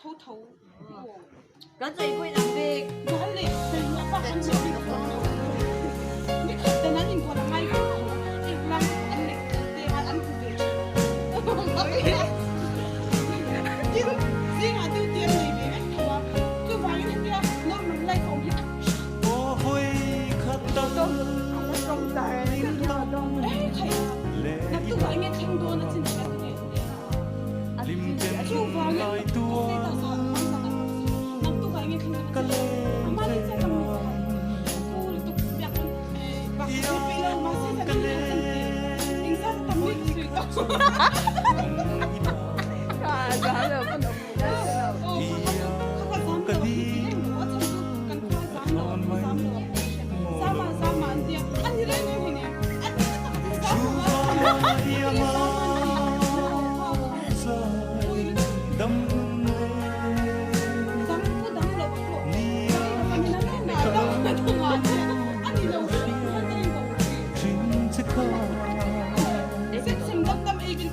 Tho tho. Kan chei pawhin ang bik. Zal leh hmeichhia pa an nei bik chuang lo. Ni khat dan an inkual a ngai ve tho. Eng lam an lek te khan an hmu ve thin. Tin, zingah duty an nei ve vek tho a. Chuvangin hetia normal life a awm hi a Eh khai, naktukah enge thleng dawn a chin che ka ti.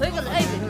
Hei kan ei.